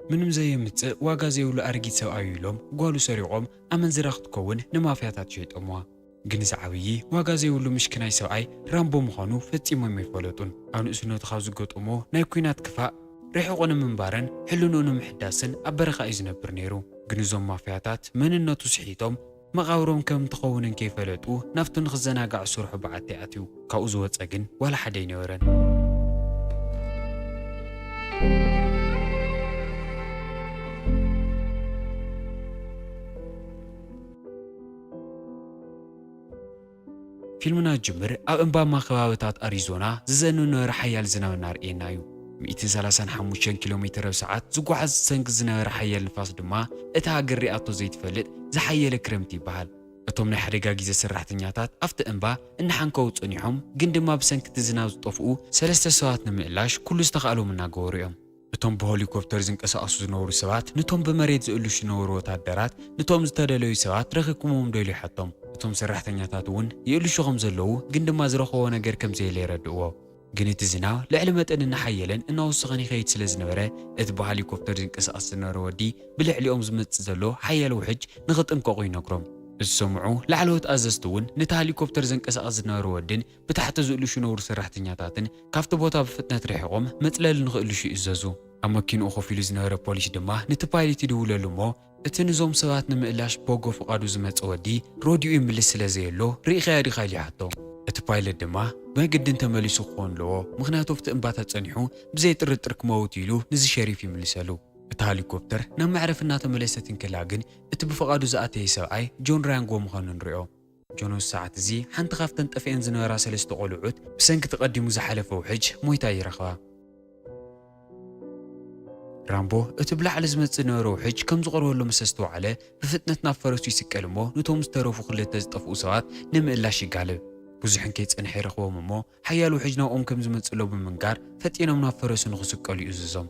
ምንም ዘየምጽእ ዋጋ ዘይብሉ ኣረጊት ሰብኣይ ኢሎም ጓሉ ሰሪቖም ኣመንዝራ ክትከውን ንማፍያታት ሸይጦምዋ። ግን እዚ ዓብዪ ዋጋ ዘይብሉ ምሽክናይ ሰብኣይ ራምቦ ምዃኑ ፈጺሞም ኣይፈለጡን። ኣብ ንእስነቱ ካብ ዝገጠሞ ናይ ኲናት ክፋእ ርሒቑ ንምንባርን ሕልንኡ ንምሕዳስን ኣብ በረኻ እዩ ዝነብር ነይሩ። ግን እዞም ማፍያታት መንነቱ ስሒቶም መቓብሮም ከም ትኸውንን ከይፈለጡ ናብቲ ንኽዘናጋዕ ዝሰርሖ በዓቲ ኣትዩ። ካብኡ ዝወጸ ግን ዋላ ሓደ ኣይነበረን። ፊልምና ጅምር ኣብ እምባማ ከባብታት ኣሪዞና ዝዘንብ ነበረ ሓያል ዝናብ እናርእየና እዩ። ሚእትን ሰላሳን ሓሙሽተን ኪሎ ሜትር ኣብ ሰዓት ዝጓዓዝ ዝሰንክ ዝነበረ ሓያል ንፋስ ድማ እታ ሃገር ሪኣቶ ዘይትፈልጥ ዝሓየለ ክረምቲ ይበሃል። እቶም ናይ ሓደጋ ግዜ ሰራሕተኛታት ኣብቲ እምባ እናሓንከዉ ጸኒሖም፣ ግን ድማ ብሰንኪ እቲ ዝናብ ዝጠፍኡ ሰለስተ ሰባት ንምእላሽ ኩሉ ዝተኻእሎም እናገበሩ እዮም። እቶም ብሄሊኮፕተር ዝንቀሳቐሱ ዝነበሩ ሰባት፣ ነቶም ብመሬት ዝእልሹ ዝነበሩ ወታደራት፣ ነቶም ዝተደለዩ ሰባት ረኺብኩሞም ዶ ኢሉ ይሓቶም። እቶም ሰራሕተኛታት እውን ይእልሹ ከም ዘለዉ፣ ግን ድማ ዝረኸቦ ነገር ከም ዘየለ የረድእዎ። ግን እቲ ዝናብ ልዕሊ መጠን እናሓየለን እናወሰኸን ይኸይድ ስለ ዝነበረ፣ እቲ ብሄሊኮፕተር ዝንቀሳቐስ ዝነበረ ወዲ ብልዕሊኦም ዝመጽእ ዘሎ ሓያል ውሕጅ ንኽጥንቀቑ ይነግሮም። ዝሰምዑ ላዕለዎት ኣዘዝቲ እውን ነቲ ሄሊኮፕተር ዘንቀሳቐስ ዝነበረ ወድን ብታሕቲ ዝእልሹ ዝነበሩ ሰራሕተኛታትን ካብቲ ቦታ ብፍጥነት ርሒቖም መጽለሊ ንኽእልሹ ይእዘዙ። ኣብ መኪንኡ ኮፍ ኢሉ ዝነበረ ፖሊስ ድማ ነቲ ፓይለት ይድውለሉ እሞ፣ እቲ ነዞም ሰባት ንምእላሽ በጎ ፍቓዱ ዝመጸ ወዲ ረድኡ ይምልስ ስለ ዘየሎ፣ ርኢኻዮ ዲኻ ኢሉ ይሓቶ። እቲ ፓይለት ድማ፣ "ብግድን ተመሊሱ ክኸውን ኣለዎ፣ ምኽንያቱ ኣብቲ እምባታት ጸኒሑ ብዘይ ጥርጥር ክመውት እዩ" ኢሉ ነዚ ሸሪፍ ይምልሰሉ። እታ ሄሊኮፕተር ናብ መዕረፊ እናተመለሰት እንከላ ግን፣ እቲ ብፍቓዱ ዝኣተየ ሰብኣይ ጆን ራያንጎ ምዃኑ ንሪኦ። ጆን ኣብዚ ሰዓት እዚ ሓንቲ ካብተን ጠፊአን ዝነበራ ሰለስተ ቆልዑት ብሰንኪ ተቐዲሙ ዝሓለፈ ውሕጅ ሞይታ ይረኽባ። ራምቦ እቲ ብላዕሊ ዝመጽእ ዝነበረ ውሕጅ ከም ዝቐርበሉ ምስ ኣስተውዓለ፣ ብፍጥነት ናብ ፈረሱ ይስቀል እሞ፣ ነቶም ዝተረፉ ክልተ ዝጠፍኡ ሰባት ንምእላሽ ይጋልብ። ብዙሕ እንከይጸንሐ ይረኽቦም እሞ፣ ሓያል ውሕጅ ናብኦም ከም ዝመጽእ ሎ ብምንጋር፣ ፈጢኖም ናብ ፈረሱ ንኽስቀሉ ይእዝዞም።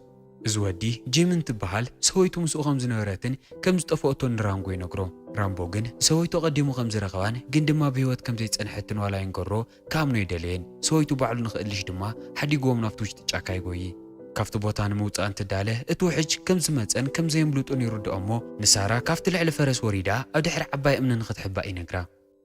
እዚ ወዲ ጂም እንትበሃል፣ ሰበይቱ ምስኡ ከም ዝነበረትን ከም ዝጠፍኦቶን ንራንጎ ይነግሮ። ራምቦ ግን ሰበይቱ ቀዲሙ ከም ዝረኸባን ግን ድማ ብህይወት ከም ዘይጸንሐትን ዋላ ይንገሮ፣ ክኣምኖ ኣይደለየን። ሰበይቱ ባዕሉ ንኽእልሽ ድማ ሓዲግዎም ናብቲ ውሽጢ ጫካ ይጎዪ። ካብቲ ቦታ ንምውጻእ እንትዳለ፣ እቲ ውሕጅ ከም ዝመጸን ከም ዘየምልጡን ይርድኦ እሞ፣ ንሳራ ካብቲ ልዕሊ ፈረስ ወሪዳ ኣብ ድሕሪ ዓባይ እምኒ ንኽትሕባእ ይነግራ።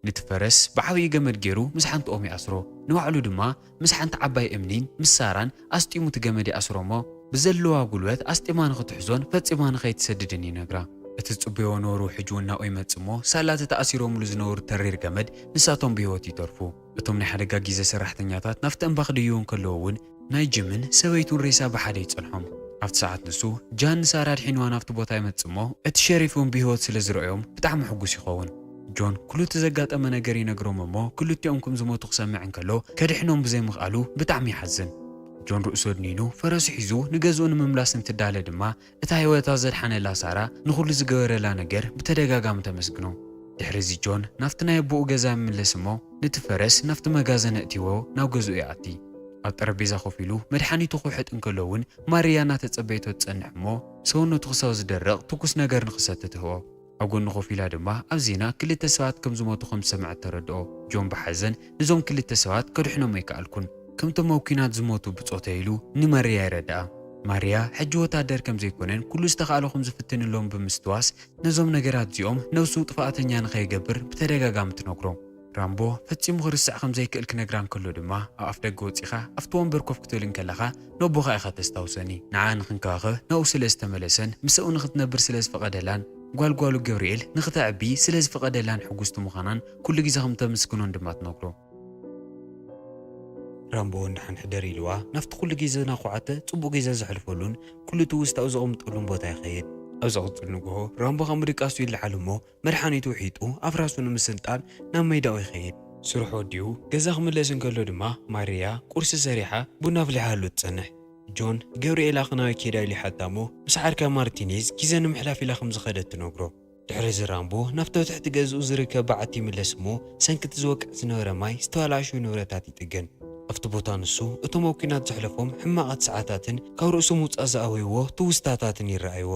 ነቲ ፈረስ ብዓብዪ ገመድ ገይሩ ምስ ሓንቲ ኦም ይኣስሮ። ንባዕሉ ድማ ምስ ሓንቲ ዓባይ እምኒን ምስ ሳራን ኣስጢሙ እቲ ገመድ ይኣስሮ እሞ፣ ብዘለዋ ጉልበት ኣስጢማ ንኽትሕዞን ፈጺማ ንኸይትሰድድን ይነግራ። እቲ ዝጽበዮ ነበሩ ውሕጅ እውን ናብኡ ይመጽእ እሞ፣ ሳላ እቲ ተኣሲሮምሉ ዝነበሩ ተሪር ገመድ ንሳቶም ብህይወት ይተርፉ። እቶም ናይ ሓደጋ ግዜ ሰራሕተኛታት ናብቲ እምባ ክድይቡ እንከለዉ እውን፣ ናይ ጅምን ሰበይቱን ሬሳ ብሓደ ይጸንሖም። ኣብቲ ሰዓት ንሱ፣ ጃን ንሳራ ኣድሒንዋ ናብቲ ቦታ ይመጽእ እሞ፣ እቲ ሸሪፍ እውን ብህይወት ስለ ዝረኣዮም ብጣዕሚ ሕጉስ ይኸውን። ጆን ኩሉ እቲ ዘጋጠመ ነገር ይነግሮም እሞ፣ ክልቲኦም ከም ዝሞቱ ክሰምዕ እንከሎ፣ ከድሕኖም ብዘይምኽኣሉ ብጣዕሚ ይሓዝን። ጆን ርእሱ ኣድኒኑ፣ ፈረሱ ሒዙ ንገዝኡ ንምምላስ እንትዳለ ድማ፣ እታ ህይወታ ዘድሓነላ ሳራ ንኹሉ ዝገበረላ ነገር ብተደጋጋሚ ተመስግኖ። ድሕሪ እዚ ጆን ናብቲ ናይ ኣቦኡ ገዛ ይምለስ እሞ፣ ነቲ ፈረስ ናብቲ መጋዘን ኣእትይዎ ናብ ገዝኡ ይኣቲ። ኣብ ጠረጴዛ ኮፍ ኢሉ መድሓኒቱ ክውሕጥ እንከሎ እውን፣ ማርያ እናተጸበየቶ ትጸንሕ እሞ፣ ሰውነቱ ክሳብ ዝደርቕ ትኩስ ነገር ንኽሰቲ ትህቦ። ኣብ ጎኑ ኮፍ ኢላ ድማ ኣብ ዜና ክልተ ሰባት ከም ዝሞቱ ከም ዝሰምዐት ተረድኦ። ጆን ብሓዘን፣ "ነዞም ክልተ ሰባት ከድሕኖም ኣይከኣልኩን። ከምቶም ኣብ ኲናት ዝሞቱ ብጾተይ" ኢሉ ንማርያ የረድኣ። ማርያ ሕጂ ወታደር ከም ዘይኮነን ኩሉ ዝተኻእሎ ከም ዝፍትንሎም ብምስትዋስ፣ ነዞም ነገራት እዚኦም ነብሱ ጥፍኣተኛ ንኸይገብር ብተደጋጋሚ ትነግሮ። ራምቦ ፈጺሙ ክርስዕ ከም ዘይክእል ክነግራ እንከሎ ድማ፣ ኣብ ኣፍ ደገ ወጺኻ ኣብቲ ወንበር ኮፍ ክትብል እንከለኻ፣ "ነቦኻ ኢኻ ተስታውሰኒ። ንዓ ንኽንከባኸብ ናብኡ ስለ ዝተመለሰን ምስኡ ንኽትነብር ስለ ዝፈቐደላን፣ ጓልጓሉ ገብርኤል ንኽተዕቢ ስለ ዝፈቐደላን ሕጉስቲ ምዃናን ኩሉ ግዜ ከም ተመስግኖን" ድማ ትነግሮ። ራምቦ እንድሓን ሕደር ኢልዋ፣ ናብቲ ኩሉ ግዜ እናኳዓተ ጽቡቕ ግዜ ዘሕልፈሉን ኩሉ ትውስታኡ ዘቐምጠሉን ቦታ ይኸይድ። ኣብ ዝቕጽል ንግሆ፣ ራምቦ ካብ ምድቃሱ ይለዓል እሞ፣ መድሓኒቱ ውሒጡ ኣብ ራሱ ንምስልጣን ናብ ሜዳኡ ይኸይድ። ስርሑ ወዲኡ ገዛ ክምለስ እንከሎ ድማ፣ ማርያ ቁርሲ ሰሪሓ ቡና ኣፍሊሓሉ ትጸንሕ። ጆን፣ "ገብርኤላ ከናበይ ከይዳ?" ኢሉ ይሓታ እሞ፣ "ምስ ዓርካ ማርቲኔዝ ግዜ ንምሕላፍ ኢላ ከም ዝኸደት" ትነግሮ። ድሕሪ እዚ ራምቦ ናብቲ ኣብ ትሕቲ ገዝኡ ዝርከብ በዓቲ ይምለስ እሞ፣ ሰንኪ እቲ ዝወቅዕ ዝነበረ ማይ ዝተበላሸዩ ንብረታት ይጥግን። ኣብቲ ቦታ ንሱ እቶም ኣብ ኲናት ዘሕለፎም ሕማቓት ሰዓታትን ካብ ርእሱ ምውጻእ ዝኣበይዎ ትውስታታትን ይረኣይዎ።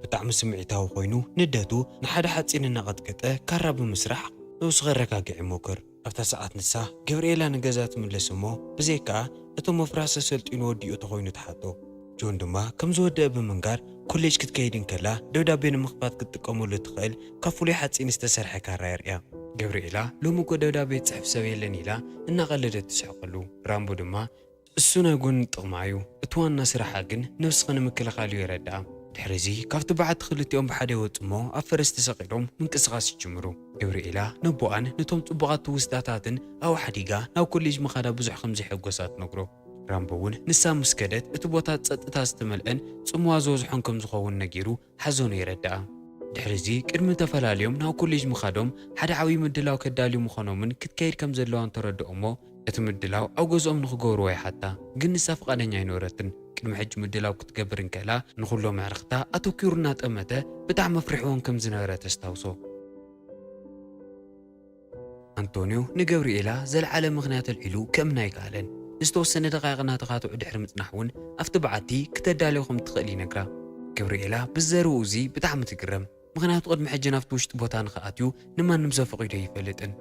ብጣዕሚ ስምዒታዊ ኮይኑ፣ ንደቱ ንሓደ ሓጺን እናቐጥቀጠ ካራ ብምስራሕ ነብሱ ከረጋግዕ ይሞክር። ኣብታ ሰዓት ንሳ ገብርኤላ ንገዛ ትምለስ እሞ፣ ብዘይካኣ እቶም መፍራስ ኣሰልጢኑ ወዲኡ ተኾይኑ ትሓቶ። ጆን ድማ ከም ዝወደአ ብምንጋር፣ ኮሌጅ ክትከይድ እንከላ ደብዳቤ ንምኽፋት ክትጥቀመሉ እትኽእል ካብ ፍሉይ ሓፂን ዝተሰርሐ ካራ የርእያ። ገብርኤላ፣ "ሎሚ እኮ ደብዳቤ ዝፅሕፍ ሰብ የለን" ኢላ እናቐለደት ትስሕቀሉ። ራምቦ ድማ፣ "እሱ ናይ ጎኒ ጥቕማ እዩ፣ እቲ ዋና ስራሓ ግን ነብስኺ ንምክልኻል እዩ" የረድኣ። ድሕሪ እዚ ካብቲ በዓቲ ክልቲኦም ብሓደ ይወፁ እሞ ኣብ ፈረስ ተሰቒሎም ምንቅስቓስ ይጅምሩ። ገብርኤላ ነቦኣን ነቶም ፅቡቓት ትውስታታትን ኣብኡ ሓዲጋ ናብ ኮሌጅ ምኻዳ ብዙሕ ከም ዘይሐጎሳ ትነግሮ። ራምቦ እውን ንሳ ምስ ከደት እቲ ቦታ ጸጥታ ዝተመልአን ጽምዋ ዝበዝሖን ከም ዝኸውን ነጊሩ ሓዘኑ የረድኣ። ድሕሪ እዚ ቅድሚ ተፈላለዮም ናብ ኮሌጅ ምኻዶም ሓደ ዓብዪ ምድላው ከዳልዩ ምዃኖምን ክትከይድ ከም ዘለዋን ተረድኦ እሞ እቲ ምድላው ኣብ ገዝኦም ንኽገብርዎ ይሓታ። ግን ንሳ ፍቓደኛ ኣይነበረትን። ቅድሚ ሕጂ ምድላው ክትገብር እንከላ ንኹሎም ኣዕርኽታ ኣተኲሩ እናጠመተ ብጣዕሚ ኣፍሪሕዎም ከም ዝነበረ ተስታውሶ። ኣንቶንዮ ንገብርኤላ ዘልዓለ ምኽንያት ኣልዒሉ ከእምና ኣይከኣለን። ንዝተወሰነ ደቓይቕ እናተኻትዑ ድሕሪ ምጽናሕ እውን ኣብቲ በዓቲ ክተዳልዮ ከም እትኽእል ይነግራ። ገብርኤላ ብዘረብኡ እዚ ብጣዕሚ ትግረም። ምኽንያቱ ቅድሚ ሕጂ ናብቲ ውሽጢ ቦታ ንኽኣትዩ ንማንም ሰብ ፈቒዱ ኣይፈልጥን።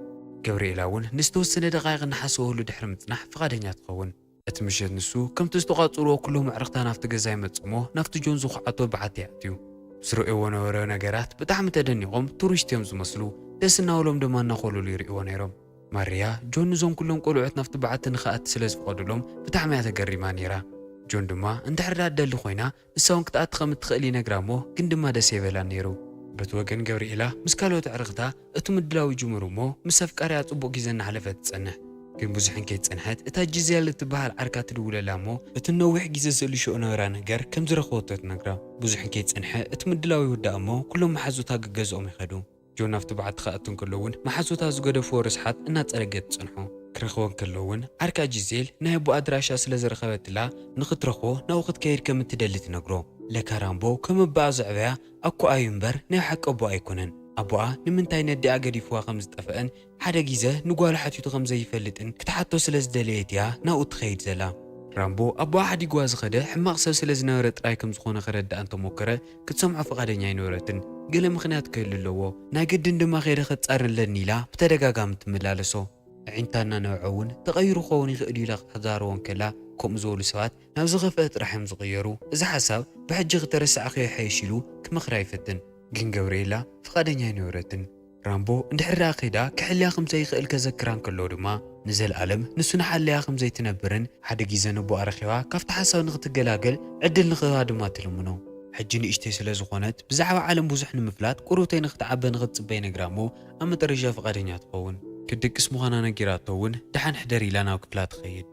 ገብርኤላ እውን ንዝተወሰነ ደቓይቕ እናሓሰበሉ ድሕሪ ምጽናሕ ፍቓደኛ ትኸውን። እቲ ምሸት ንሱ ከምቲ ዝተቋጽርዎ ኩሎም ኣዕርኽታ ናብቲ ገዛ ይመጽእ እሞ ናብቲ ጆን ዝኹዓቶ በዓቲ ይኣትዩ። ዝርእይዎ ነበረ ነገራት ብጣዕሚ ተደኒቖም ቱሪስት እዮም ዝመስሉ። ደስ እናበሎም ድማ እናኾለሉ ይርእይዎ ነይሮም። ማርያ ጆን ንዞም ኩሎም ቆልዑት ናብቲ በዓቲ ንኽኣቲ ስለ ዝፈቐዱሎም ብጣዕሚ እያ ተገሪማ ነይራ። ጆን ድማ እንድሕር ዳ ትደሊ ኮይና ንሳ እውን ክትኣቲ ከም እትኽእል ይነግራ እሞ ግን ድማ ደስ ኣይበላን ነይሩ። በቲ ወገን ገብርኤላ ምስ ካልኦት ኣዕርኽታ እቲ ምድላው ይጅምሩ እሞ ምስ ኣፍቃሪኣ ጽቡቕ ግዜ እናሕለፈት ትጸንሕ። ግን ብዙሕ እንከይጸንሐት እታ ጂዜል እትበሃል ዓርካ ትድውለላ እሞ እቲ ነዊሕ ግዜ ዝእልሽኦ ነበራ ነገር ከም ዝረኸበቶ ትነግራ። ብዙሕ እንከይጸንሐ እቲ ምድላው ይውዳእ እሞ ኩሎም መሓዙታ ገገዝኦም ይኸዱ። ጆን ናብቲ በዓቲ ክኣቱ እንከሎ እውን መሓዙታ ዝገደፍዎ ርስሓት እናጸረገት ትጸንሖ። ክረኽቦ እንከሎ እውን ዓርካ ጂዜል ናይ ኣቦኣ ኣድራሻ ስለ ዝረኸበትላ ንኽትረኽቦ ናብኡ ክትከይድ ከም እትደሊ ትነግሮ። ለካ ራምቦ ከም ኣቦኣ ዘዕበያ ኣኮኣ እዩ እምበር ናይ ሓቂ ኣቦኣ ኣይኮነን። ኣቦኣ ንምንታይ ነዲኣ ገዲፍዋ ከም ዝጠፍአን ሓደ ግዜ ንጓሉ ሓቲቱ ከም ዘይፈልጥን ክትሓቶ ስለ ዝደለየት እያ ናብኡ ትኸይድ ዘላ። ራምቦ ኣቦኣ ሓዲግዋ ዝኸደ ሕማቕ ሰብ ስለ ዝነበረ ጥራይ ከም ዝኾነ ከረድኣ እንተሞከረ ክትሰምዖ ፍቓደኛ ኣይነበረትን። ገለ ምኽንያት ክህሉ ኣለዎ። ናይ ግድን ድማ ከይደ ከጻሪ ኣለኒ ኢላ ብተደጋጋሚ ትመላለሶ። ኣዒንታ እናነበዐ እውን ተቐይሩ ክኸውን ይኽእል እዩ ኢላ ክትዛረቦ እንከላ ከምኡ ዝበሉ ሰባት ናብ ዝኸፍአ ጥራሕ እዮም ዝቕየሩ። እዚ ሓሳብ ብሕጂ ክተረስዓኽዮ ይሓይሽ ኢሉ ክመኽራ ይፍትን። ግን ገብርኤላ ፍቓደኛ ኣይነበረትን። ራምቦ እንድሕር ደኣ ከይዳ ክሕልያ ከም ዘይኽእል ከዘክራ እንከሎ ድማ ንዘለኣለም ንሱ ንሓለያ ከም ዘይትነብርን ሓደ ግዜ ነቦኣ ረኺባ ካብቲ ሓሳብ ንኽትገላገል ዕድል ንኽህባ ድማ ትልምኖ። ሕጂ ንእሽተይ ስለ ዝኾነት ብዛዕባ ዓለም ብዙሕ ንምፍላጥ ቁሩብተይ ንኽትዓበ ንኽትጽበ ይነግራ እሞ ኣብ መጠረሻ ፍቓደኛ ትኸውን። ክትድቅስ ምዃና ነጊራቶ እውን ደሓን ሕደር ኢላ ናብ ክፍላ ትኸይድ።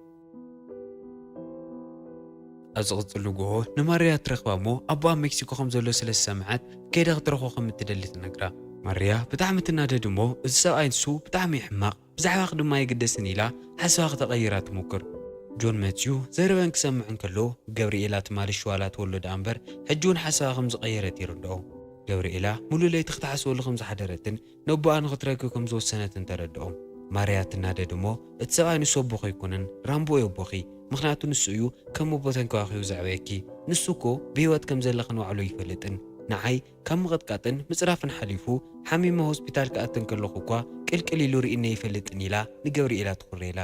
ኣብ ዝቕጽሉ ጎሆ ንማርያ ትረኽባ እሞ ኣቦኣ ኣብ ሜክሲኮ ከም ዘሎ ስለ ዝሰምዐት ከይዳ ክትረኽቦ ከም እትደሊ ትነግራ። ማርያ ብጣዕሚ ትናደድ እሞ እዚ ሰብኣይ ንሱ ብጣዕሚ እዩ ሕማቕ፣ ብዛዕባኺ ድማ ኣይግደስን ኢላ ሓሳባ ክተቐይራ ትሙክር። ጆን መጽዩ ዘረበን ክሰምዕ እንከሎ ገብርኤላ ትማሊ ሽዋላ ትወሎ ደኣ እምበር ሕጂ እውን ሓሳባ ከም ዝቐየረት ይርድኦ። ገብርኤላ ሙሉእ ለይቲ ክትሓስበሉ ከም ዝሓደረትን ነቦኣ ንኽትረክብ ከም ዝወሰነትን ተረድኦም። ማርያ ትናደድ እሞ እቲ ሰብኣይ ንሱ ኣቦኺ ኣይኮነን፣ ራምቦ እዩ ኣቦኺ። ምኽንያቱ ንሱ እዩ ከም ኣቦ ተንከባኺቡ ዘዕበየኪ። ንሱ እኮ ብህይወት ከም ዘለኺ ንባዕሉ ኣይፈልጥን። ንዓይ ካብ ምቕጥቃጥን ምጽራፍን ሓሊፉ ሓሚመ ሆስፒታል ክኣቲ እንከለኹ እኳ ቅልቅል ኢሉ ርኢኒ ኣይፈልጥን ኢላ ንገብርኤላ ትኹሬላ።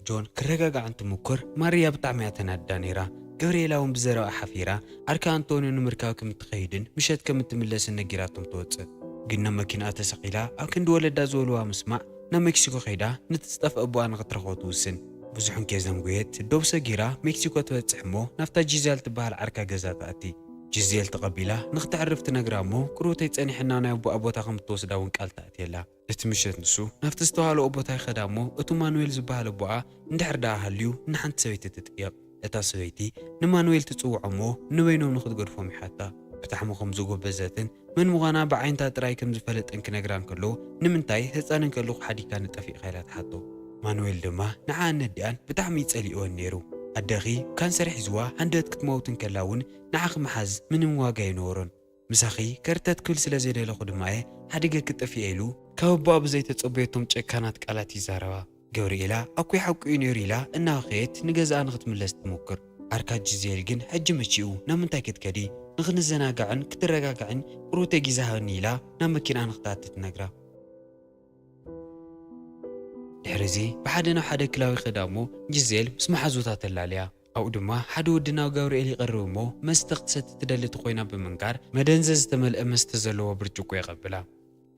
ጆን ክረጋጋዕ እንትሙክር ማርያ ብጣዕሚ እያ ተናድዳ ነይራ። ገብርኤላ እውን ብዘረባ ሓፊራ ዓርካ ኣንቶንዮ ንምርካብ ከም እትኸይድን ምሸት ከም እትምለስን ነጊራቶም ትወፅእ። ግን ናብ መኪናኣ ተሰቒላ ኣብ ክንዲ ወለዳ ዝበልዋ ምስማዕ ናብ ሜክሲኮ ከይዳ ነቲ ዝጠፍአ ኣቦኣ ንኽትረኽቦ ትውስን። ብዙሕ እንከይዘንጎየት ዶብ ሰጊራ ሜክሲኮ ትበፅሕ እሞ ናብታ ጂዜል ትበሃል ዓርካ ገዛ ትኣቲ። ጂዜል ተቐቢላ ንኽተዕርፍ ትነግራ እሞ ቅሩብተይ ጸኒሕና ናይ ኣቦኣ ቦታ ከም እትወስዳ እውን ቃል ትኣትየላ። እቲ ምሸት ንሱ ናብቲ ዝተባህለኦ ቦታ ይኸዳ እሞ እቱ ማኑዌል ዝበሃል ኣቦኣ እንድሕር ደኣ ሃልዩ ንሓንቲ ሰበይቲ ትጥየቕ። እታ ሰበይቲ ንማኑዌል ትጽውዖ እሞ ንበይኖም ንኽትገድፎም ይሓታ። ብጣዕሚ ከም ዝጎበዘትን መን ምዃና ብዓይንታ ጥራይ ከም ዝፈለጠን ክነግራ እንከሎ ንምንታይ ህጻን እንከለኹ ሓዲግካኒ ጠፊእኻ ኢላ ትሓቶ። ማኑዌል ድማ ንዓኣን ነዲኣን ብጣዕሚ ይጸሊእወን ነይሩ። ኣደኺ ካንሰር ሒዝዋ ሃንደበት ክትመውት እንከላ እውን ንዓኺ ምሓዝ ምንም ዋጋ ኣይነበሮን። ምሳኺ ከርተት ክብል ስለ ዘይደለኹ ድማ እየ ሓዲገኪ ጠፊኤ ኢሉ ካብ ኣቦኣ ብዘይተጸበየቶም ጨካናት ቃላት ይዛረባ። ገብርኤላ ኣኮይ ሓቁ እዩ ነይሩ ኢላ እናበኸየት ንገዛኣ ንኽትምለስ ትሙክር። ዓርካ ጂዜል ግን ሕጂ መቺኡ ናብ ምንታይ ክትከዲ? ንኽንዘናጋዕን ክትረጋጋዕን ቁሩብተይ ግዜ ሃበኒ ኢላ ናብ መኪናኣ ንኽትኣቲ ትነግራ። ድሕሪ እዚ ብሓደ ናብ ሓደ ክላብ ይኸዳ እሞ ጂዜል ምስ መሓዙታ ተላልያ። ኣብኡ ድማ ሓደ ወዲ ናብ ጋብርኤል ይቐርብ እሞ መስተ ክትሰቲ ትደሊ ተኾይና ብምንጋር መደንዘዝ ዝተመልአ መስተ ዘለዎ ብርጭቆ የቐብላ።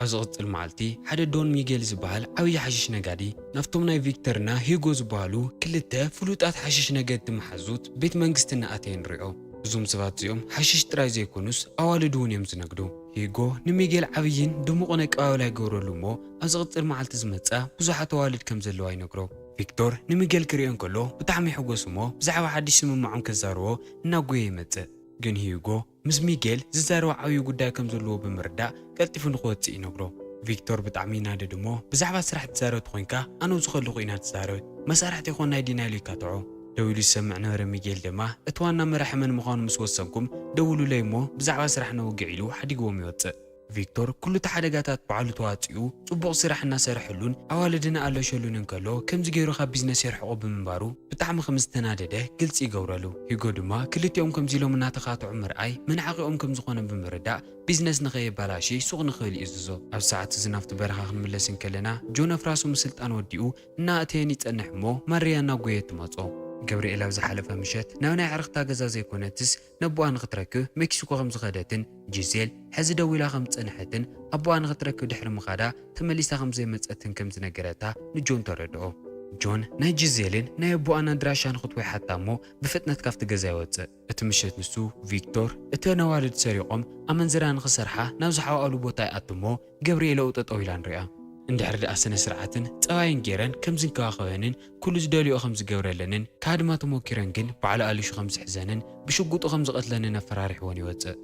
ኣብ ዝቕጽል መዓልቲ ሓደ ዶን ሚጌል ዝበሃል ዓብዪ ሓሽሽ ነጋዲ ናብቶም ናይ ቪክተርና ሂጎ ዝበሃሉ ክልተ ፍሉጣት ሓሽሽ ነገድቲ መሓዙት ቤት መንግስቲ እናኣተየ ንሪኦ። እዞም ሰባት እዚኦም ሓሽሽ ጥራይ ዘይኮኑስ ኣዋልድ እውን እዮም ዝነግዱ። ሂጎ ንሚጌል ዓብይን ድሙቕን ኣቀባበላ ይገብረሉ እሞ ኣብ ዝቕጽል መዓልቲ ዝመጻ ብዙሓት ኣዋልድ ከም ዘለዋ ይነግሮ። ቪክቶር ንሚጌል ክሪኦ እንከሎ ብጣዕሚ ይሕጎስ እሞ ብዛዕባ ሓድሽ ስምምዖም ከዛርቦ እናጎየ ይመጽእ። ግን ሂጎ ምስ ሚጌል ዝዛረቦ ዓብዪ ጉዳይ ከም ዘለዎ ብምርዳእ ቀልጢፉ ንክወጽእ ይነግሮ። ቪክቶር ብጣዕሚ ይናደድ እሞ ብዛዕባ ስራሕ ትዛረብ ተኾይንካ ኣነ ኣብዚ ከለኹ ኢና ትዛረብ፣ መሳርሕቲ ይኾን ናይ ዲና ኢሉ ይካትዖ። ደው ኢሉ ዝሰምዕ ነበረ። ሚጌል ድማ እቲ ዋና መራሒ መን ምዃኑ ምስ ወሰንኩም ደውሉለይ እሞ ብዛዕባ ስራሕ ነውግዕ ኢሉ ሓዲግዎም ይወጽእ። ቪክቶር ኩሉ እቲ ሓደጋታት ባዕሉ ተዋጺኡ ጽቡቕ ስራሕ እናሰርሐሉን ኣዋልድን ኣለሸሉን እንከሎ ከምዚ ገይሩ ካብ ቢዝነስ የርሕቆ ብምንባሩ ብጣዕሚ ከም ዝተናደደ ግልጺ ይገብረሉ። ሂጎ ድማ ክልቲኦም ከምዚ ኢሎም እናተኻትዑ ምርኣይ መንዓቒኦም ከም ዝኾነ ብምርዳእ ቢዝነስ ንኸየባላሺ ሱቕ ንኽብል ይእዝዞ። ኣብ ሰዓት እዚ ናብቲ በረኻ ክንምለስ እንከለና ጆን ኣፍራሱ ምስልጣን ወዲኡ እናእተየን ይጸንሕ እሞ ማርያ እናጎየት ትመጾ። ገብርኤል ኣብ ዝሓለፈ ምሸት ናብ ናይ ኣዕርኽታ ገዛ ዘይኮነትስ ነቦኣ ንኽትረክብ ሜክሲኮ ከም ዝኸደትን ጂዜል ሕዚ ደዊላ ከም ዝጸንሐትን ኣቦኣ ንኽትረክብ ድሕሪ ምኻዳ ተመሊሳ ከም ዘይመጸትን ከም ዝነገረታ ንጆን ተረድኦ። ጆን ናይ ጂዜልን ናይ ኣቦኣን ኣድራሻ ንኽትወይ ሓታ እሞ ብፍጥነት ካብቲ ገዛ ይወጽእ። እቲ ምሸት ንሱ ቪክቶር እተን ኣዋልድ ሰሪቖም ኣመንዝራ ንኽሰርሓ ናብ ዝሓወኣሉ ቦታ ይኣቱ እሞ ገብርኤል ኣብኡ ጠጠው ኢላ ንሪኣ። እንድሕር ደኣ ስነ ስርዓትን ጸባይን ገይረን ከም ዝንከባኸበንን ኩሉ ዝደልዮ ከም ዝገብረለንን ካድማ ተሞኪረን ግን ባዕሉ ኣልሹ ከም ዝሕዘንን ብሽጉጡ ከም ዝቐትለንን ኣፈራሪሕወን ይወጽእ።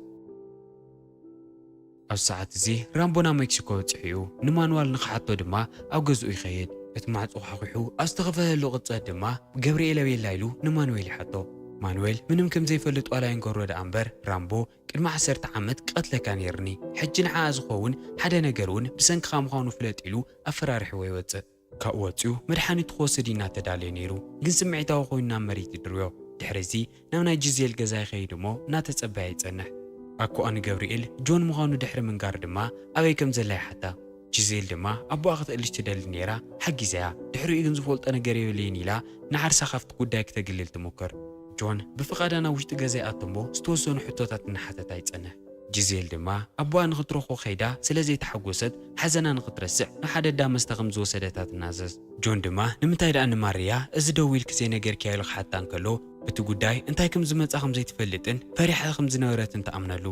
ኣብ ሰዓት እዚ ራምቦ ናብ ሜክሲኮ በጺሑ እዩ። ንማንዋል ንኽሓቶ ድማ ኣብ ገዝኡ ይኸይድ። እቲ ማዕጾ ኳሕኲሑ ኣብ ዝተኸፈተሉ ቅጽበት ድማ ገብርኤል ኣበይ ኣላ ኢሉ ንማኑዌል ይሓቶ። ማኑዌል ምንም ከም ዘይፈልጥ ዋላ ይንገሮ ደኣ እምበር ራምቦ ቅድሚ ዓሰርተ ዓመት ክቐትለካ ነይርኒ። ሕጂ ንዓኣ ዝኸውን ሓደ ነገር እውን ብሰንክኻ ምዃኑ ፍለጥ ኢሉ ኣፈራሪሕዎ ይወጽእ። ካብኡ ወጺኡ መድሓኒቱ ክወስድ እዩ እናተዳለየ ነይሩ፣ ግን ስምዒታዊ ኮይኑ ናብ መሬት ይድርብዮ። ድሕሪ እዚ ናብ ናይ ጂዜል ገዛ ይኸይድ እሞ እናተጸበያ ይጸንሕ። ኣኮኣ ንገብርኤል ጆን ምዃኑ ድሕሪ ምንጋር ድማ ኣበይ ከም ዘላ ይሓታ። ጂዜል ድማ ኣቦኣ ክትእልሽ ትደሊ ነይራ፣ ሓጊዘያ። ድሕሪኡ ግን ዝፈልጦ ነገር የብለይን ኢላ ንዓርሳ ካብቲ ጉዳይ ክተግልል ትሙክር። ጆን ብፍቓዳ ናብ ውሽጢ ገዛ ይኣቱ እሞ ዝተወሰኑ ሕቶታት እናሓተታ ይጸንሕ። ጂዜል ድማ ኣቦኣ ንኽትረኽቦ ከይዳ ስለ ዘይተሓጎሰት ሓዘና ንኽትረስዕ ንሓደ ኣዳ መስተ ከም ዝወሰደታ ትናዘዝ። ጆን ድማ ንምንታይ ደኣ ንማርያ እዚ ደው ኢልኪ ዘይነገርክያ ኢሉ ክሓታ እንከሎ በቲ ጉዳይ እንታይ ከም ዝመጻ ከም ዘይትፈልጥን ፈሪሓ ከም ዝነበረትን ትኣምነሉ።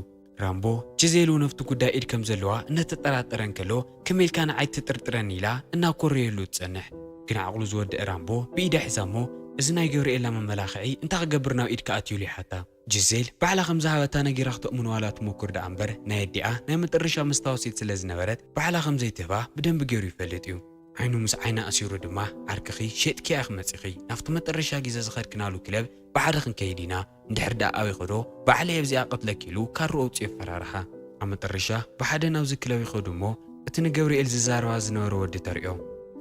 ራምቦ ጂዜል እውን ኣብቲ ጉዳይ ኢድ ከም ዘለዋ እናተጠራጠረ እንከሎ ከመይ ኢልካ ንዓይ ትጥርጥረኒ ኢላ እናኮረየሉ ትጸንሕ። ግን ዓቕሉ ዝወደአ ራምቦ ብኢዳ ሒዛ እሞ እዚ ናይ ገብርኤላ መመላኽዒ እንታይ ክገብር ናብ ኢድካ ኣትዩ ኢሉ ይሓታ። ጂዜል ባዕላ ከም ዝሃበታ ነጊራ ክተእምኖ ዋላ ትሞክር ደኣ እምበር ናይ ኣዲኣ ናይ መጠረሻ መስታወሲት ስለ ዝነበረት ባዕላ ከም ዘይትህባ ብደንቢ ገይሩ ይፈልጥ እዩ። ዓይኑ ምስ ዓይና ኣሲሩ ድማ ዓርክኺ ሸጥኪያ ኢኺ መጺኺ ናብቲ መጠረሻ ግዜ ዝኸድክናሉ ክለብ ብሓደ ክንከይድ ኢና፣ እንድሕር ደኣ ኣበይ ኸዶ ባዕለይ ኣብዚኣ ቀትለኪ ኢሉ ካርኡ ኣውጺኡ የፈራርሓ። ኣብ መጠረሻ ብሓደ ናብዚ ክለብ ይኸዱ እሞ እቲ ንገብርኤል ዝዛረባ ዝነበረ ወዲ ተርእዮ።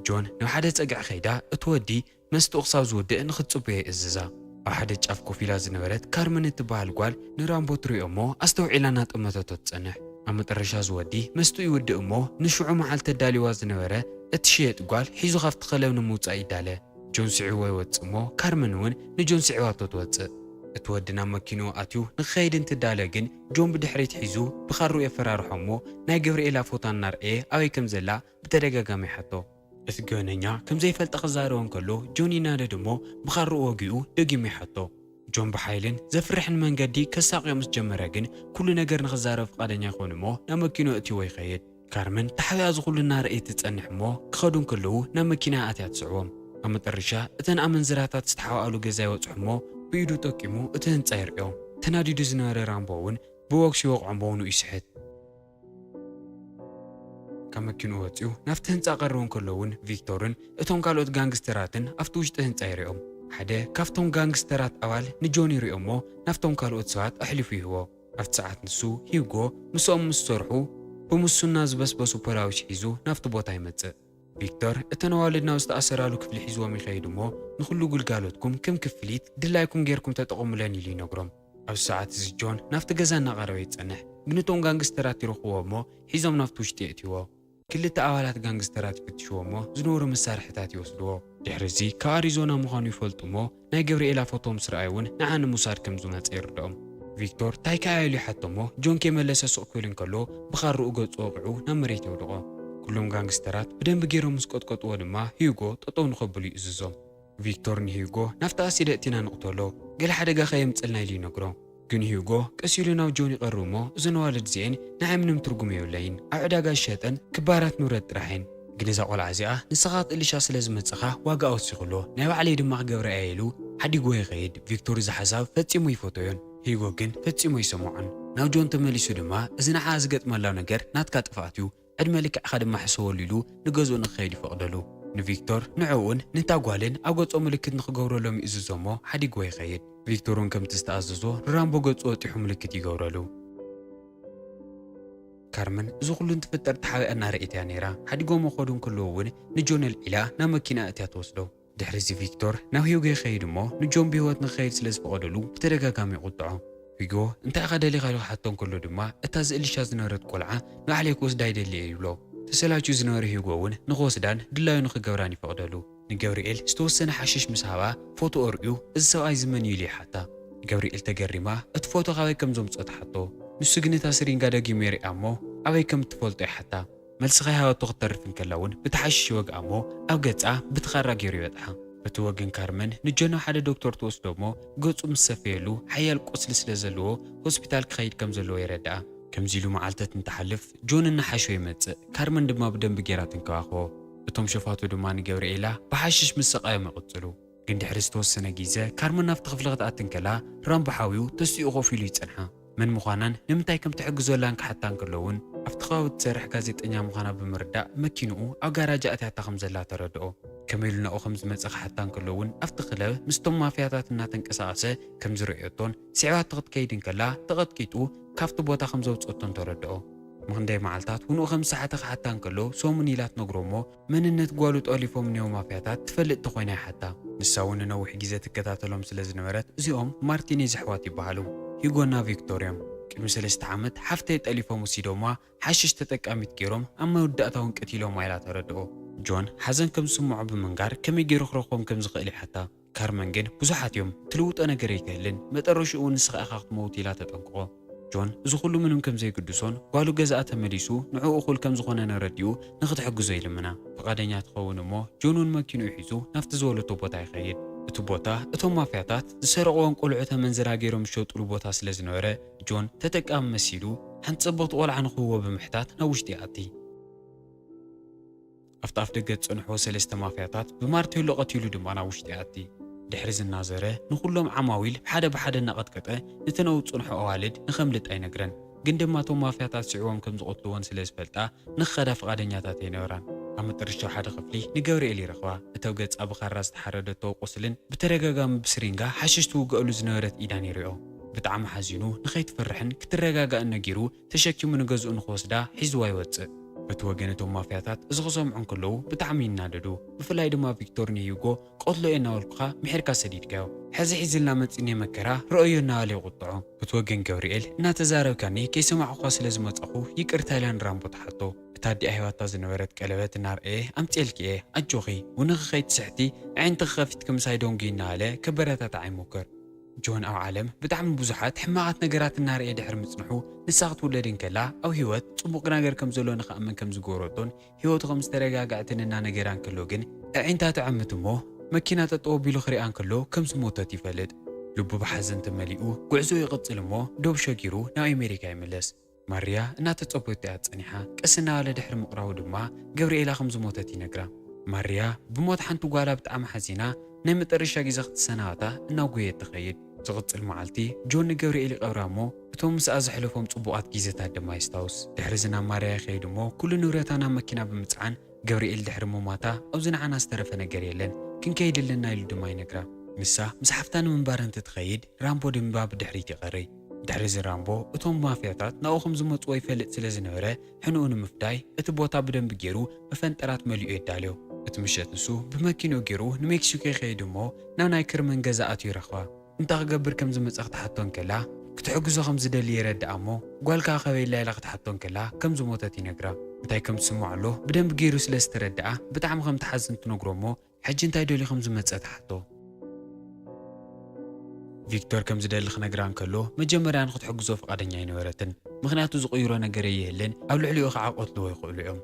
ጆን ናብ ሓደ ጸግዒ ኸይዳ እቲ ወዲ መስትኡ ክሳብ ዝውድእ ንኽትጽበዮ ይእዝዛ። ኣብ ሓደ ጫፍ ኮፍ ኢላ ዝነበረት ካርመን እትበሃል ጓል ንራምቦ ትሪኦ እሞ ኣስተውዒላ እናጠመተቶ ትጸንሕ። ኣብ መጠረሻ ዝወዲ መስትኡ ይውድእ እሞ ንሽዑ መዓልቲ ኣዳልይዋ ዝነበረ እትሽየጥ ጓል ሒዙ ካብቲ ክለብ ንምውጻእ ይዳለ። ጆን ስዒዎ ይወጽእ እሞ ካርመን እውን ንጆን ስዒዋቶ ትወጽእ። እቲ ወዲ ናብ መኪንኡ ኣትዩ ንክኸይድ እንትዳለ ግን ጆን ብድሕሪት ሒዙ ብኻርኡ የፈራርሖ እሞ ናይ ገብርኤላ ፎቶ እናርኣየ ኣበይ ከም ዘላ ብተደጋጋሚ ይሓቶ። እቲ ገበነኛ ከም ዘይፈልጣ ክዛረቦ እንከሎ ጆን ይናደድ እሞ ብኻርኡ ወጊኡ ደጊሙ ይሓቶ። ጆን ብሓይልን ዘፍርሕን መንገዲ ከሳቕዮ ምስ ጀመረ ግን ኩሉ ነገር ንኽዛረብ ፍቓደኛ ይኾን እሞ ናብ መኪንኡ እትይዎ ይኸይድ። ካርመን ተሓቢኣ እዚ ኩሉ እናረኣየት ትጸንሕ እሞ ክኸዱ እንከለዉ ናብ መኪና ኣትያ ትስዕቦም። ኣብ መጠረሻ እተን ኣመንዝራታት ዝተሓባኣሉ ገዛ ይበጽሑ እሞ ብኢዱ ጠቂሙ እቲ ህንጻ ይርእዮ። ተናዲዱ ዝነበረ ራምቦ እውን ብቦክስ ይወቕዖ እሞ ንኡ ይስሕት። ካብ መኪንኡ ወጺኡ ናብቲ ህንጻ ቀርቡ እንከሎ እውን ቪክቶርን እቶም ካልኦት ጋንግስተራትን ኣብቲ ውሽጢ ህንጻ ይርእዮም። ሓደ ካብቶም ጋንግስተራት ኣባል ንጆን ይርእዮ እሞ ናብቶም ካልኦት ሰባት ኣሕሊፉ ይህቦ። ኣብቲ ሰዓት ንሱ ሂውጎ ምስኦም ምስ ሰርሑ ብሙስና ዝበስበሱ ፖላዊሽ ሒዙ ናብቲ ቦታ ይመጽእ። ቪክቶር እተን ኣዋልድ ናብ ዝተኣሰራሉ ክፍሊ ሒዝዎም ይኸይድ እሞ ንኹሉ ግልጋሎትኩም ከም ክፍሊት ድላይኩም ጌርኩም ተጠቐሙለን ኢሉ ይነግሮም። ኣብዚ ሰዓት እዚ ጆን ናብቲ ገዛ እናቐረበ ይጸንሕ። ግን እቶም ጋንግስተራት ይረኽብዎ እሞ ሒዞም ናብቲ ውሽጢ የእትይዎ። ክልተ ኣባላት ጋንግስተራት ይፍትሽዎ እሞ ዝነበሩ መሳርሕታት ይወስድዎ። ድሕሪ እዚ ካብ ኣሪዞና ምዃኑ ይፈልጡ እሞ፣ ናይ ገብርኤላ ፎቶ ምስ ረኣዩ እውን ንዓ ንምውሳድ ከም ዝመጸ ይርድኦም። ቪክቶር ታይ ከኣ ኢሉ ይሓቶ እሞ፣ ጆን ከይመለሰ ስቕ ክብል እንከሎ ብኻርኡ ገጹ ወቒዑ ናብ መሬት የውድቖ። ኩሎም ጋንግስተራት ብደንቢ ገይሮም ምስ ቀጥቀጥዎ ድማ፣ ሂዩጎ ጠጠው ንኸብሉ ይእዝዞም። ቪክቶር ንሂዩጎ ናብቲ ኣሲድ ኣእቲና ንቕተሎ፣ ገለ ሓደጋ ከየምጽልና ኢሉ ይነግሮ። ግን ሂዩጎ ቀስ ኢሉ ናብ ጆን ይቐርብ እሞ፣ እዘን ኣዋልድ እዚኤን ንዓይ ምንም ትርጉም የብለይን፣ ኣብ ዕዳጋ ዝሸጠን ክባራት ንብረት ጥራሕ እየን። ግን እዛ ቆልዓ እዚኣ ንስኻ ክትእልሻ ስለ ዝመጸኻ ዋጋኣ ወሲኹሎ፣ ናይ ባዕለይ ድማ ክገብራ እየ ኢሉ ሓዲግዎ ይኸይድ። ቪክቶር እዚ ሓሳብ ፈጺሙ ኣይፈተዮን። ሂዩጎ ግን ፈጺሙ ኣይሰምዖን። ናብ ጆን ተመሊሱ ድማ፣ እዚ ንዓኣ ዝገጥመላ ነገር ናትካ ጥፍኣት እዩ፣ ዕድመ ልክዕኻ ድማ ሕሰበሉ ኢሉ ንገዝኡ ንክኸይድ ይፈቕደሉ። ንቪክቶር ንዕኡን ነታ ጓልን ኣብ ገጾም ምልክት ንክገብረሎም ይእዝዞ እሞ ሓዲግዎ ይኸይድ። ቪክቶር እውን ከምቲ ዝተኣዘዞ ንራምቦ ገጹ ወጢሑ ምልክት ይገብረሉ። ካርመን እዚ ኩሉ እንትፍጠር ተሓቢኣ እናረኣየት እያ ነይራ። ሓዲጎም ክኸዱ እንከለዉ እውን ንጆን ኣልዒላ ናብ መኪና እትያ ትወስዶ። ድሕሪ እዚ ቪክቶር ናብ ሂዩጎ ይኸይድ እሞ ንጆን ብህይወት ንክኸይድ ስለ ዝፈቐደሉ ብተደጋጋሚ ይቑጥዖ። ሂዩጎ እንታይ ኢኻ ደሊኻ ኢሉ ክሓቶ እንከሎ ድማ እታ ዝእልሻ ዝነበረት ቆልዓ ንባዕለይ ክወስዳ ይደሊ እየ ይብሎ። ተሰላችዩ ዝነበረ ሂዩጎ እውን ንክወስዳን ድላዩ ንክገብራን ይፈቕደሉ። ንገብርኤል ዝተወሰነ ሓሽሽ ምስ ሃባ ፎቶ ኣርእዩ እዚ ሰብኣይ እዚ መን እዩ ኢሉ ይሓታ። ገብርኤል ተገሪማ እቲ ፎቶ ካበይ ከም ዘምጽኦ ትሓቶ። ንሱ ግን እታ ስሪንጋ ደጊሙ የርእያ እሞ ኣበይ ከም እትፈልጦ ይሓታ። መልሲ ከይሃበቶ ክትተርፍ እንከላ እውን ብቲ ሓሽሽ ይወግኣ እሞ ኣብ ገጻ ብቲ ካራ ገይሩ ይበጥሓ። በቲ ወገን ካርመን ንጆን ናብ ሓደ ዶክተር ትወስዶ እሞ ገጹ ምስ ሰፈየሉ ሓያል ቁስሊ ስለ ዘለዎ ሆስፒታል ክኸይድ ከም ዘለዎ የረድኣ። ከምዚ ኢሉ መዓልታት እንትሓልፍ ጆን እናሓሸወ ይመጽእ። ካርመን ድማ ብደንቢ ገይራ ትንከባኸቦ። እቶም ሸፋቱ ድማ ንገብርኤላ ብሓሽሽ ምስ ሰቓዮም ይቕጽሉ። ግን ድሕሪ ዝተወሰነ ግዜ ካርመን ናብቲ ክፍሊ ክትኣቲ እንከላ ራምቦ ሓውዩ ተሲኡ ኮፍ ኢሉ ይጸንሓ። መን ምዃናን ንምንታይ ከም ትሕግዘላን ክሓታ እንከሎ እውን ኣብቲ ከባቢ እትሰርሕ ጋዜጠኛ ምዃና ብምርዳእ መኪንኡ ኣብ ጋራጅ ኣእትያታ ከም ዘላ ተረድኦ። ከመይ ኢሉ ናብኡ ከም ዝመጸ ክሓታ እንከሎ እውን ኣብቲ ክለብ ምስቶም ማፍያታት እናተንቀሳቐሰ ከም ዝርእየቶን ስዒባቶ ክትከይድ እንከላ ተቐጥቂጡ ካብቲ ቦታ ከም ዘውጽኦቶን ተረድኦ። ምኽንደይ መዓልታት ውንኡ ከም ዝሰሓተ ክሓታ እንከሎ ሰሙን ኢላ ትነግሮ እሞ መንነት ጓሉ ጠሊፎም እኒኦ ማፍያታት ትፈልጥ ተኾይና ይሓታ። ንሳ እውን ንነዊሕ ግዜ ትከታተሎም ስለ ዝነበረት እዚኦም ማርቲኔዝ ኣሕዋት ይበሃሉ። ሂጎና ቪክቶር እዮም። ቅድሚ ሰለስተ ዓመት ሓፍተይ ጠሊፎም ወሲዶማ ሓሽሽ ተጠቃሚት ገይሮም ኣብ መወዳእታ እውን ቀቲሎማ ኢላ ተረድኦ። ጆን ሓዘን ከም ዝስምዖ ብምንጋር ከመይ ገይሩ ክረኽቦም ከም ዝኽእል ይሓታ። ካርመን ግን ብዙሓት እዮም፣ ትልውጦ ነገር ኣይክህልን፣ መጠረሽኡ እውን ንስኻ ኢኻ ክትመውት ኢላ ተጠንቅቖ። ጆን እዚ ኩሉ ምንም ከም ዘይግድሶን ጓሉ ገዛኣ ተመሊሱ ንዕኡ እኹል ከም ዝኾነ ነረዲኡ ንኽትሕግዞ ይልምና። ፍቓደኛ ትኸውን እሞ ጆን እውን መኪንኡ ሒዙ ናብቲ ዝበለቶ ቦታ ይኸይድ። እቲ ቦታ እቶም ማፍያታት ዝሰረቕዎም ቆልዑ ተመንዝራ ገይሮም ዝሸጡሉ ቦታ ስለ ዝነበረ ጆን ተጠቃሚ መሲሉ ሓንቲ ጽብቕቲ ቆልዓ ንኽህቦ ብምሕታት ናብ ውሽጢ ይኣቲ። ኣብቲ ኣፍ ደገ ዝጸንሕዎ ሰለስተ ማፍያታት ብማርቴሎ ቀቲሉ ድማ ናብ ውሽጢ ይኣቲ። ድሕሪ ዝናዘረ ንኹሎም ዓማዊል ብሓደ ብሓደ እናቐጥቀጠ ነተን ኣብኡ ዝጸንሑ ኣዋልድ ንኸምልጣ ይነግረን። ግን ድማ እቶም ማፍያታት ስዒቦም ከም ዝቐትልወን ስለ ዝፈልጣ ንኽኸዳ ፍቓደኛታት ኣይነበራን። ኣብ መጠረሽታዊ ሓደ ክፍሊ ንገብርኤል ይረኽባ። እቲ ኣብ ገጻ ብኻራ ዝተሓረደቶ ቁስልን ብተደጋጋሚ ብስሪንጋ ሓሽሽ ትውገኣሉ ዝነበረት ኢዳን ይሪኦ። ብጣዕሚ ሓዚኑ ንኸይትፈርሕን ክትረጋጋእን ነጊሩ ተሸኪሙ ንገዝኡ ንኽወስዳ ሒዝዋ ይወጽእ። በቲ ወገን እቶም ማፍያታት እዚ ክሰምዑ እንከለዉ ብጣዕሚ ይናደዱ። ብፍላይ ድማ ቪክቶር ንሂዩጎ ቀትሎ እየ እናበልኩኻ ምሒርካ ሰዲድካዮ። ሕዚ ሒዝልና መጺእኒ መከራ ረኣዮ እናበለ ይቑጥዖ። በቲ ወገን ገብርኤል እናተዛረብካኒ ከይሰማዕኩኻ ስለ ዝመጻኹ ይቅርታ ኢላ ንራምቦ ትሓቶ። እታ ኣዲኣ ሂባታ ዝነበረት ቀለበት እናርኣየ ኣምጺኤልኪ እየ ኣጆኺ ውንኺ ከይትስሕቲ ኣዒንትኺ ከፊትኪ ምሳይ ደንጉዪ እናበለ ከበረታትዓ ይሞክር። ጆን ኣብ ዓለም ብጣዕሚ ብዙሓት ሕማቓት ነገራት እናርኣየ ድሕሪ ምጽንሑ ንሳ ክትውለድ እንከላ ኣብ ህይወት ጽቡቕ ነገር ከም ዘሎ ንኽኣምን ከም ዝገበረቶን ህይወቱ ከም ዝተረጋግዐትን እናነገራ እንከሎ ግን ኣዒንታ ትዕምት እሞ መኪና ጠጠው ኣቢሉ ክሪኣ እንከሎ ከም ዝሞተት ይፈልጥ። ልቡ ብሓዘን ተመሊኡ ጉዕዞ ይቕጽል እሞ ዶብ ሸጊሩ ናብ ኣሜሪካ ይምለስ። ማርያ እናተጸበየቶ እያ ጸኒሓ። ቀስ እናበለ ድሕሪ ምቕራቡ ድማ ገብርኤላ ከም ዝሞተት ይነግራ። ማርያ ብሞት ሓንቲ ጓላ ብጣዕሚ ሓዚና ናይ መጠረሻ ግዜ ክትሰናበታ እናጎየት ትኸይድ። ዝቕጽል መዓልቲ ጆን ንገብርኤል ይቐብራ እሞ እቶም ምስኣ ዘሕለፎም ጽቡቓት ግዜታት ድማ የስታውስ። ድሕሪ እዚ ናብ ማርያ ይኸይድ እሞ ኩሉ ንብረታ ናብ መኪና ብምጽዓን ገብርኤል ድሕሪ ምሟታ ኣብዚ ንዓና ዝተረፈ ነገር የለን፣ ክንከይድ ኣለና ኢሉ ድማ ይነግራ። ንሳ ምስ ሓፍታ ንምንባር እንትትኸይድ ራምቦ ድማ ብድሕሪት ይቐርይ። ድሕሪ እዚ ራምቦ እቶም ማፍያታት ናብኡ ከም ዝመጽዎ ይፈልጥ ስለ ዝነበረ ሕንኡ ንምፍዳይ እቲ ቦታ ብደንቢ ገይሩ መፈንጠራት መሊኡ የዳልዮ። እቲ ምሸት ንሱ ብመኪንኡ ገይሩ ንሜክሲኮ ይኸይድ እሞ ናብ ናይ ክርመን ገዛ ኣትዩ ይረኽባ። እንታይ ክገብር ከም ዝመጸ ክትሓቶ እንከላ ክትሕግዞ ከም ዝደሊ የረድኣ እሞ ጓልካ ከበይ ኣላ ኢላ ክትሓቶ እንከላ ከም ዝሞተት ይነግራ። እንታይ ከም ትስምዖ ኣሎ ብደንቢ ገይሩ ስለ ዝተረድኣ ብጣዕሚ ከም ትሓዝን ትነግሮ እሞ ሕጂ እንታይ ደልዩ ከም ዝመጸ ትሓቶ። ቪክቶር ከም ዝደሊ ክነግራ እንከሎ፣ መጀመርያ ንኽትሕግዞ ፍቓደኛ ኣይነበረትን። ምኽንያቱ ዝቕይሮ ነገር የየህልን፣ ኣብ ልዕሊኡ ኸዓ ክቐትልዎ ይኽእሉ እዮም።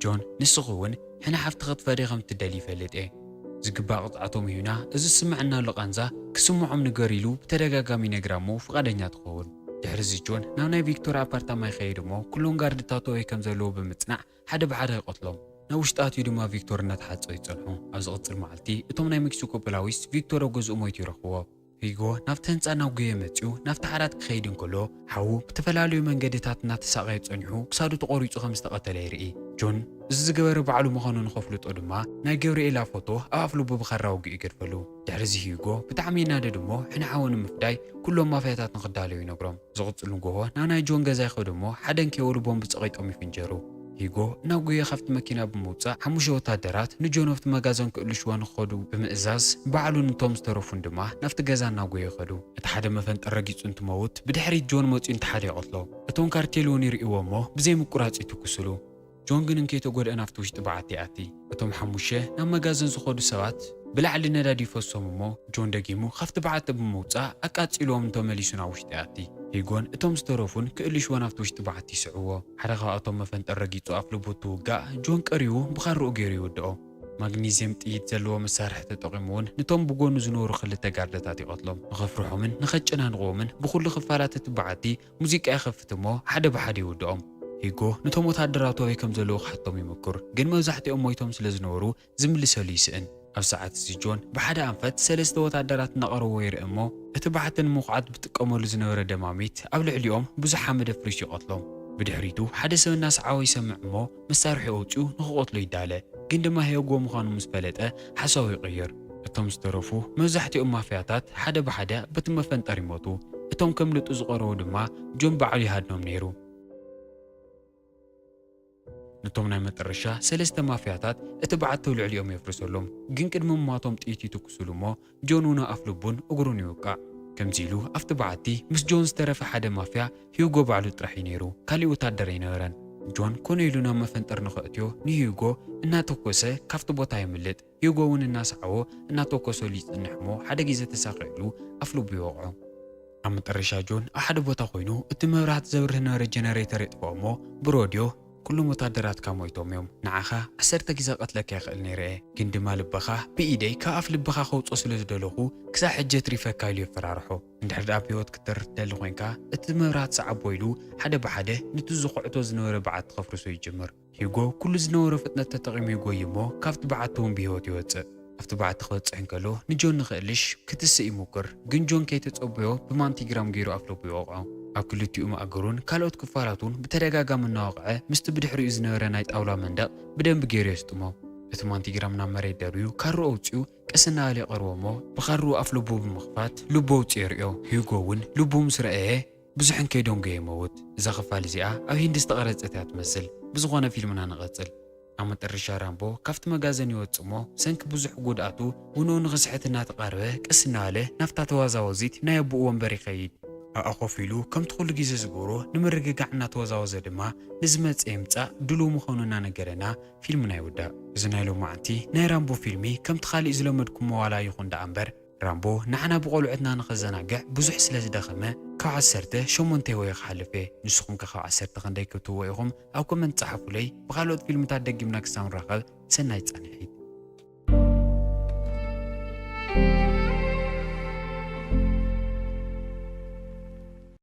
ጆን፣ ንስኺ እውን ሕነ ሓፍቲ ክትፈርዲ ከም እትደልዪ ይፈልጥ እየ። ዝግባእ ቅጽዓቶም ሂብና፣ እዚ ዝስምዐና ዘሎ ቃንዛ ክስምዖም ንገር ኢሉ ብተደጋጋሚ ይነግራ እሞ ፍቓደኛ ትኸውን። ድሕሪ እዚ ጆን ናብ ናይ ቪክቶር ኣፓርታማ ይኸይድ እሞ፣ ኩሎም ጋርድታት ኣበይ ከም ዘለዉ ብምጽናዕ ሓደ ብሓደ ይቐትሎም። ናብ ውሽጢ ኣትዩ ድማ ቪክቶር እናተሓጸቡ ይጸንሑ። ኣብ ዝቕጽል መዓልቲ፣ እቶም ናይ ሜክሲኮ ፖላዊስ ቪክቶር ኣብ ገዝኡ ሞይቱ ይረኽብዎ። ሂጎ ናብቲ ህንጻ እናጎየ መጺኡ ናብቲ ዓራት ክኸይድ እንከሎ፣ ሓዉ ብተፈላለዩ መንገድታት እናተሳቐየ ጸኒሑ ክሳዱ ተቖሪጹ ከም ዝተቐተለ ይርኢ። ጆን እዚ ዝገበረ ባዕሉ ምዃኑ ንኸፍልጦ ድማ ናይ ገብርኤላ ፎቶ ኣብ ኣፍልቡ ብኻራ ወጊኡ ይገድፈሉ። ድሕሪ እዚ ሂጎ ብጣዕሚ ይናደድ እሞ ሕነ ሓዉ ንምፍዳይ ኩሎም ማፍያታት ንኽዳለዩ ይነግሮም። ዝቕጽል ንጎሆ ናብ ናይ ጆን ገዛ ይኸዱ እሞ ሓደ እንከይበሉ ቦምብ ጸቒጦም ይፍንጀሩ። ሂጎ እናጎየ ካብቲ መኪና ብምውጻእ ሓሙሽተ ወታደራት ንጆን ኣብቲ መጋዘን ክእልሽዎ ንኽኸዱ ብምእዛዝ ባዕሉን እቶም ዝተረፉን ድማ ናብቲ ገዛ እናጎየ ይኸዱ። እቲ ሓደ መፈንጠር ረጊጹ እንትመውት ብድሕሪት ጆን መጺኡ ነቲ ሓደ ይቐትሎ። እቶም ካርቴል እውን ይርእይዎ እሞ ብዘይምቁራጽ ይትኩስሉ። ጆን ግን እንከይተጎድአ ናብቲ ውሽጢ በዓቲ ይኣቲ። እቶም ሓሙሽተ ናብ መጋዘን ዝኸዱ ሰባት ብላዕሊ ነዳዲ ይፈሶም እሞ ጆን ደጊሙ ካብቲ በዓቲ ብምውጻእ ኣቃጺልዎም እንተመሊሱ ናብ ውሽጢ ይኣቲ። ሂጎን እቶም ዝተረፉን ክእልሽዎ ናብቲ ውሽጢ በዓቲ ይስዕዎ። ሓደ ካብኣቶም መፈንጠር ረጊጹ ኣፍ ልቡ እንትውጋእ ጆን ቀሪቡ ብኻርኡ ገይሩ ይውድኦ። ማግኒዝየም ጥይት ዘለዎ መሳርሒ ተጠቒሙ እውን ነቶም ብጎኑ ዝነበሩ ክልተ ጋርድታት ይቐትሎም። ንኸፍርሖምን ንኸጨናንቕዎምን ብኹሉ ክፋላት እቲ በዓቲ ሙዚቃ ይኸፍት እሞ ሓደ ብሓደ ይውድኦም። ሂጎ ነቶም ወታደራቱ ኣበይ ከም ዘለዉ ክሓቶም ይምኩር፣ ግን መብዛሕትኦም ሞይቶም ስለ ዝነበሩ ዝምልሰሉ ይስእን። ኣብ ሰዓት እዚ ጆን ብሓደ ኣንፈት ሰለስተ ወታደራት እናቐረብዎ ይርኢ እሞ እቲ በዓቲ ንምኹዓት ዝጥቀመሉ ዝነበረ ደማሚት ኣብ ልዕሊኦም ብዙሕ ሓመድ ኣፍሪሱ ይቐትሎም። ብድሕሪቱ ሓደ ሰብ እናሰዓቦ ይሰምዕ እሞ መሳርሒኡ ኣውጺኡ ንኽቐትሎ ይዳለ፣ ግን ድማ ሂጎ ምዃኑ ምስ ፈለጠ ሓሳቡ ይቕይር። እቶም ዝተረፉ መብዛሕትኦም ማፍያታት ሓደ ብሓደ በቲ መፈንጠር ይሞቱ። እቶም ከምልጡ ዝቐረቡ ድማ ጆን ባዕሉ ይሃድኖም ነይሩ። ነቶም ናይ መጠረሻ ሰለስተ ማፍያታት እቲ በዓቲ ኣብ ልዕሊኦም የፍርሰሎም፣ ግን ቅድሚ ምሟቶም ጥይት ይትኩስሉ እሞ ጆን እውን ኣፍ ልቡን እግሩን ይውቃዕ። ከምዚ ኢሉ ኣብቲ በዓቲ ምስ ጆን ዝተረፈ ሓደ ማፍያ ሂዩጎ ባዕሉ ጥራሕ እዩ ነይሩ፣ ካሊእ ወታደር ኣይነበረን። ጆን ኮነ ኢሉ ናብ መፈንጠር ንኸእትዮ ንሂዩጎ እናተኮሰ ካብቲ ቦታ የምልጥ። ሂዩጎ እውን እናሰዓቦ እናተኮሰሉ ይጸንሕ እሞ ሓደ ግዜ ተሳቒዕሉ ኣፍ ልቡ ይወቕዖ። ኣብ መጠረሻ ጆን ኣብ ሓደ ቦታ ኮይኑ እቲ መብራህቲ ዘብርህ ነበረ ጀነሬተር የጥፍኦ እሞ ብሮድዮ "ኩሎም ወታደራትካ ሞይቶም እዮም፣ ንዓኻ ዓሰርተ ግዜ ቀትለካ ይኽእል ነይረ እየ፣ ግን ድማ ልብኻ ብኢደይ ካብ ኣፍ ልብኻ ከውጾ ስለ ዝደለኹ ክሳብ ሕጂ የትሪፈካ" ኢሉ የፈራርሖ። እንድሕር ደኣ ብህይወት ክትተርፍ ትደሊ ኮይንካ እቲ መብራህቲ ሰዓቦ ኢሉ ሓደ ብሓደ ነቲ ዝኹዕቶ ዝነበረ በዓቲ ከፍርሶ ይጅምር። ሂጎ ኩሉ ዝነበሮ ፍጥነት ተጠቒሙ ይጎይ እሞ ካብቲ በዓቲ እውን ብህይወት ይወጽእ። ኣብቲ በዓቲ ክበጽሕ እንከሎ ንጆን ንኽእልሽ ክትስእ ይሙክር፣ ግን ጆን ከይተጸበዮ ብማንቲግራም ገይሩ ኣፍ ልቡ ይወቕዖ። ኣብ ክልቲኡ ማእገሩን ካልኦት ክፋላቱን ብተደጋጋሚ እናወቕዐ ምስቲ ብድሕሪኡ ዝነበረ ናይ ጣውላ መንደቕ ብደንቢ ገይሩ የስጥሞ። እቲ ማንቲግራም ናብ መሬት ደርብዩ ካርኡ ኣውጺኡ ቀስ እናበለ ይቐርቦ እሞ ብኻርኡ ኣፍ ልቡ ብምኽፋት ልቡ ኣውጺኡ የርእዮ። ሂጎ እውን ልቡ ምስ ረኣየ ብዙሕ እንከይደንጎየ ይመውት። እዛ ክፋል እዚኣ ኣብ ሂንዲ ዝተቐረጸት እያ ትመስል። ብዝኾነ ፊልምና ንቐጽል። ኣብ መጠረሻ ራምቦ ካብቲ መጋዘን ይወጽእ እሞ ሰንኪ ብዙሕ ጉድኣቱ ውንኡ ንኽስሕት እናተቓረበ ቀስ እናበለ ናብታ ተወዛዋዚት ናይ ኣቦኡ ወንበር ይኸይድ። ኣብኣ ኮፍ ኢሉ ከምቲ ኩሉ ግዜ ዝገብሮ ንምርግጋዕ እናተወዛወዘ ድማ ንዝመጽእ ምጻእ ድሉው ምዃኑ እናነገረና ፊልምና ይውዳእ። እዚ ናይ ሎማዓንቲ ናይ ራምቦ ፊልሚ ከምቲ ካሊእ ዝለመድኩሞ ዋላ ይኹን ደኣ እምበር ራምቦ ንዓና ብቖልዑትና ንኸዘናግዕ ብዙሕ ስለ ዝደኸመ ካብ ዓሰርተ ሸሞንተ ወይ ክሓልፍ እየ። ንስኹም ከ ካብ ዓሰርተ ክንደይ ክትህብዎ ኢኹም? ኣብ ኮመንት ጸሓፉለይ። ብኻልኦት ፊልምታት ደጊምና ክሳብ ንራኸብ ሰናይ ጻንሒት።